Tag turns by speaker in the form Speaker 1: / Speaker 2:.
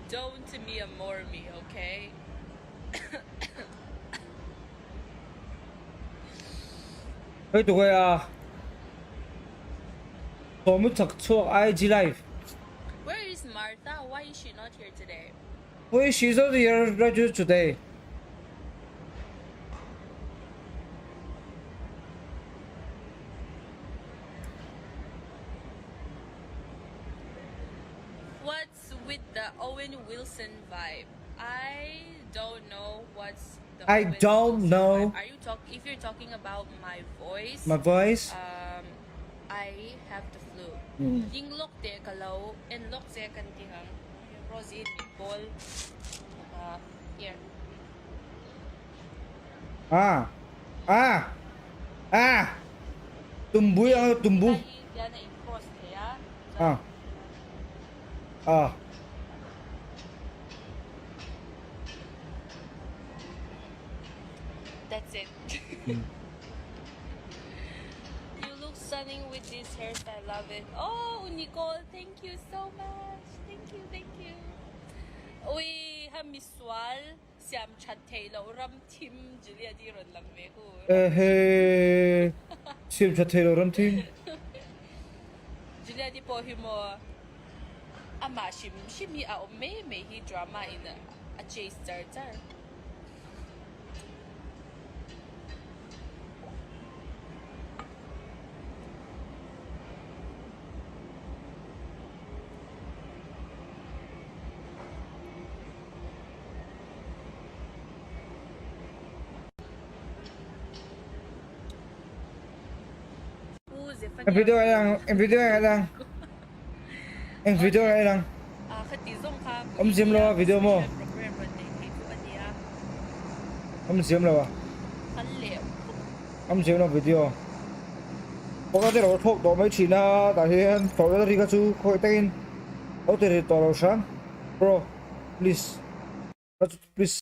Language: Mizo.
Speaker 1: Don't mi amor me, okay?
Speaker 2: Hei tu nge a Sawmi chak chhuak IG live.
Speaker 1: Where is Martha? Why is she not here today?
Speaker 2: Why she's not here right today?
Speaker 1: What's with the Owen Wilson vibe? I don't know what's the
Speaker 2: I
Speaker 1: Owen
Speaker 2: don't
Speaker 1: Wilson
Speaker 2: know.
Speaker 1: vibe. Are you talk if you're talking about my voice?
Speaker 2: My voice?
Speaker 1: Um, I have the flu. Ding lawk teh ka lo en lawk che kan ti ang. Rosie in meatball. Uh, here.
Speaker 2: Ah. Ah. Ah. Tumbui ang tumbu.
Speaker 1: Hei hi tian a in cross thei a. Chuan
Speaker 2: Ah. Ah.
Speaker 1: That's it. You look stunning with this hairstyle. Love it. Oh, Nicole, thank you so much. Thank you, thank you. Ui, ha misual siam that thei lo ram thim Julia di rawn lang ve hu.
Speaker 2: Ehe. Siam that thei lo ram thim.
Speaker 1: Julia di pawh hi maw amah hrim hrim hi a awm mai mai hi drama in a chase char char.
Speaker 2: Eng video nge lang eng video nge lang eng video nge lang awm zim lo a video maw awm zim lo a awm zim lo video pawh te lo thawk tawh mai thin a tah hian tawh vel ri kha chu khawi takin lo ti ri tawh lo hram bro please please.